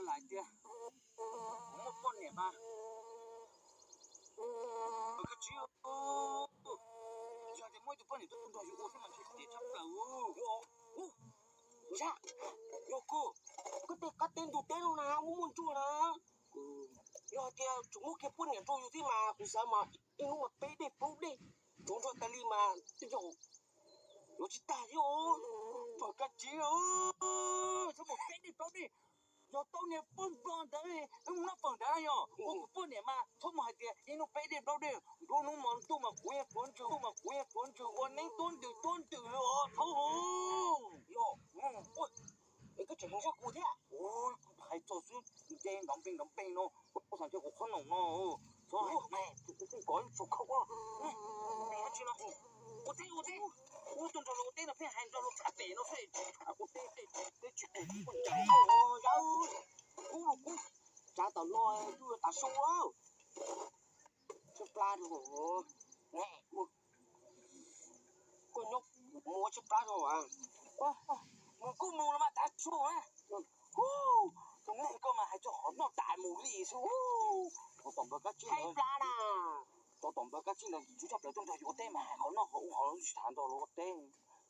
lais tias kuv muaj poj niam mas, koj tsis, yog tias muaj ib tug poj niam tuaj nrog yus ua thiab mas ntshe tias tshaj plaws. Yog koj, koj tej qab teb ntug teb no na muaj muaj ntsuag na. Yog hais tias tseem muaj kiag poj niam rau yus thiab mas kuv xav mas ib hnub mas peb dej plaub dej, tsuav nrog tas li mas twb yog yuav tsis tag thiab. Npawg Kab Tsib, txhob mus peb dej plaub dej, yog tau niag poj nplog ntawd wb mus noj fawm ntawd na yog ua kuv poj niam mas txhob mus hais tias ib hnub peb dej plaub dej, nruab hnub hmo ntuj mas kuv yeej tuav ntsws, mas kuv yeej tuav ntsws ua neeb tuab ntws tuab ntws os thaub. Yog, es koj tseem hais zaj kuv thiab. Hais txog xwb nce nrov npe nrov npe no, koj xav nrhiav kuv qhob noom no, txhob hais, kuv kuj kov ib tsuv khau. Ua teb ua teb, ua teb, ua teb no pheej hais nrog luag tshaj pem no xwb, ua teb teb tsis qis, kub los kub, tsav tom no twb tas su. Tshaib plab rau, koj nyob mus ua tshaib plab rau. Mus kuj mus los mas tav su na. Tus neeg koj mas hais txog qhov noj tas mus li xwb. Tom npawg Kab Tsib, tshaib plab na. Tom npawg Kab Tsib ntawd tshaib plab tuaj nrog yus ua teb mas hais qhov noj qhov ua qhov tsis tham nrog luag ua teb.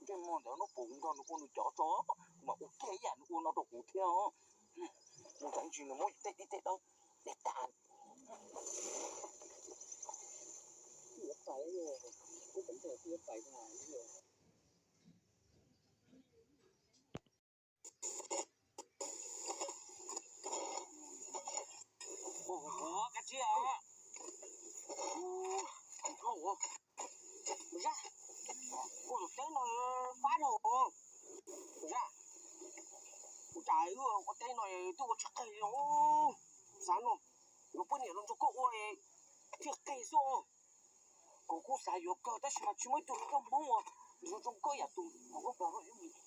Ntsej muag ntawd noj puas nrog nws ua nws cov tso, kuv mam ua kiag ib yam nws ua no rau kuv thiab. Mus txog ntsis nws muab tej dib tej daub dej tag. Ua Kab Tsib os, Zaj, kuv tus teb no fab rau Zaj, kuv cas ua teb no twb ua tsis qis li. Xav no yuav poj niam los nrog koj ua thiaj qis xwb. Kuv kuj xav yuav kawg tab sis mas tsis muaj ib tug hluas nkauj Hmoob uas zoo zoo nkauj yam tus hluas nkauj Nplog no,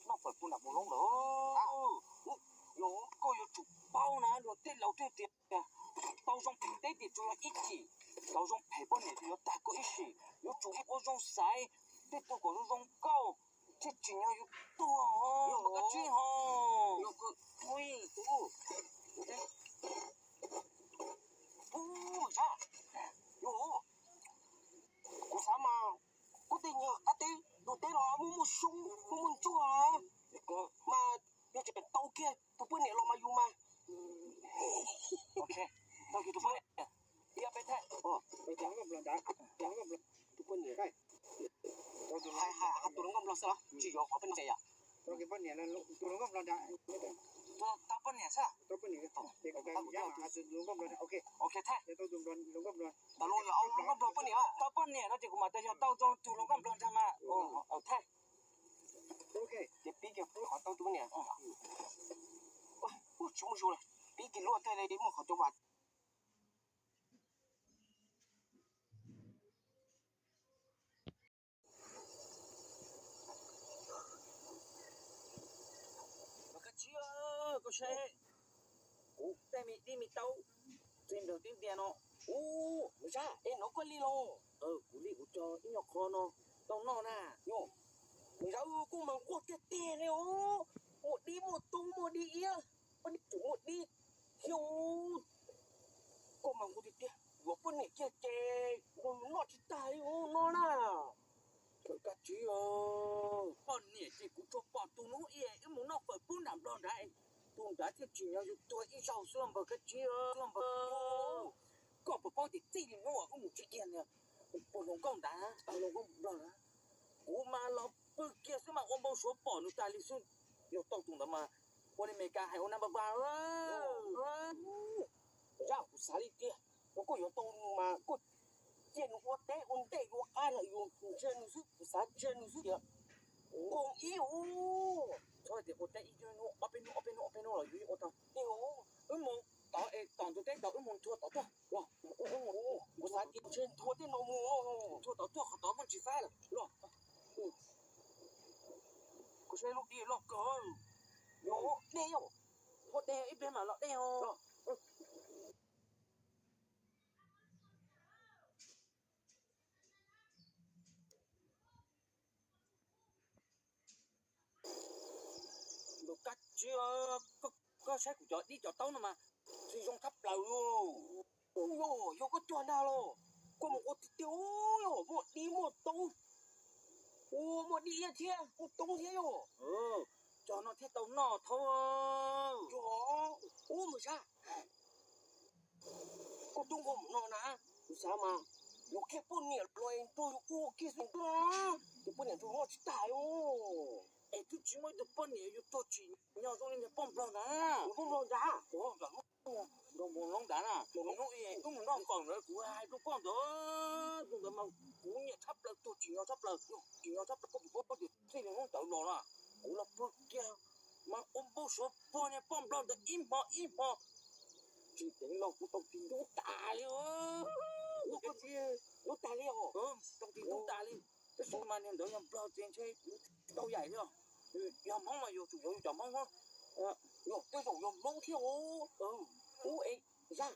noj fawm puag nram Mus Loob lawm. Koj yuav tsum paub na, luag tej laus twb tias tau zoo phem teb tias tsuas yog ib chim, tau zoo phem poj niam tsuas yuav tag koj ib sim. Yuav tsum ua zoo xaiv tej tug kom zoo zoo nkauj thiaj tsim nyog yus tuag. Koj tsib ho. Kuv xav mas koj tej nyuag qab teb tus teb los muaj muaj xyoob muaj muaj ntsuag mas yus tseem tau kiag tus poj niam los mas yus mas. Tau kiag tus poj niam, ib ob peb thaij. Tus hluas nkauj Nplog nrad, tus hluas nkauj Nplog, tus poj niam, hais tus hluas nkauj Nplog xwb los tsis yuav qhov poj niam yom? Tus hluas nkauj Nplog nrad, tau poj niam xwb. Tau poj niam, ok thaij. Tau los yog au hluas nkauj Nplog poj niam, tau poj niam no ces kuv mam tas yog tau tus hluas nkauj Nplog nrad mas thaij. Ces pib kiag qhov tau tus poj niam. Ub, tsis muaj zus li, pib kiag luaj tej li muaj qhov cov vas. Koj saib, kuv tej me dib me taub txiv nplawg tib ntiag no. Ub, Zab, es no koj li los? Kuv li kuv cog ib nyuag qho no tau noj na. Yog, Zab, koj mas nquag tiag tiag li os. Muaj dib muaj tub muaj dib iab, poj niam tseem muaj dib thiab. Koj mas nquag tiag tiag, yuav poj niam kiag ces noj tsis tag li no na. Koj tsis, poj niam ces kuv tsuas pom tus hnub ib wb mus noj fawm pub nram Nplog nrad, tus nrad thiaj tsim nyog yus tuag ib zaug xwb npawg Kab Tsib. Koj puas paub tias txij li hnub uas wb mus tsis kiag niag hluas nkauj nrad, hluas nkauj Nplog nrad, kuv mas los pw kiag xwb mas ua npau suav pom nws tas li xwb. Yog tau tus ntawd mas ua li Meskas hais ua number one. Zab, kuv xav li tiag, yog koj yuav tau nws mas koj cia nws ua teb ua ntej ua qab lawm yus ntsia nws xwb, kuv xav ntsia nws xwb tiag. Nqoo ib, txhob tias ua teb ib hnub ob peb hnub ob peb hnub ob peb hnub los yus yeej ua tau. Wb mus tod es tom ntug teb tod wb mus nthua tod tuaj los. Kuv xav tias ntshe nthua tej no mus, nthua tod tuaj qhov tod muaj ntsis faib lawm los. Kuv saib lub dib loj kawg. Dej, huab dej ib pliag mam los dej os. Npawg Kab Tsib, koj Koj saib kuv cov dib cov taub no mas tsis zoo tshaj plaws li. Ua, yog koj cog ntag los? Koj mus ua tiag tiag, yog muaj dib muaj taub, ua muaj dib iab thiab muaj taub thiab yog? Cog no thiaj tau noj thaub. Yog, ub mas sab, koj tub nkaus mus no na, kuv xav mas yuav kiag poj niam los nrog yus ua kiag xwb, ces poj niam nrog noj tsis tag li. Es twb tsis muaj ib tug poj niam yuav tuag tsim nyog zoo li niag poj nplog ntawd. Poj nplog ntawd, nrog mus loob ntawd na, hnub wb mus noj nqaum ntawd kuv hais rau koj ntawd, tus ntawd mas kuv nyiam tshaj plaws, tuag tsim nyog tshaj plaws, tsim nyog tshaj plaws, koj puas paub tias txij li hnub ntawd los na, kuv los pw kiag mas ua npau suav puag niag poj nplog ntawd ib hmo ib hmo, tsis teev los kuv tau tis ntub tas li. Ua koj ntub tas li os? Tau tis ntub tas li. Tab sis mas niag ntawd yog nplog ces ntshe tsis tau yaim li os. Yog Hmoob mas yuav tsum yuav yus cov Hmoob. Yog tej zaum yog Hmoob thiab os. Ub, es Zaj,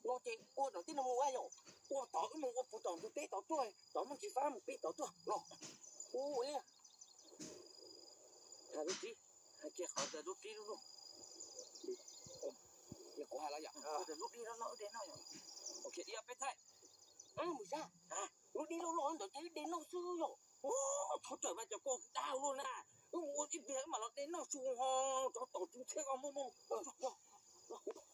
no ces ua tom tej no mus yom? Ua tom, wb mus ua puv tom ntug teb tod tuaj, tom Hmoob tsis fab mus pib tod tuaj los. Ub li, hais lub tsib, hais kiag qhov ntawd lub tsib lub lub. Kuv hais los yom, lub tsib lub no wb de noj yom. Ok, ib ob peb thaij. Mus Zaj, lub dib loj loj ntawd ces wb de noj xwb yom? Ub, txhob rawm mas cov koj dag luaj na. Wb mus ua ib pliag wb mam los de noj su ho, tsov tom tsis ntxhiab koj muaj muaj.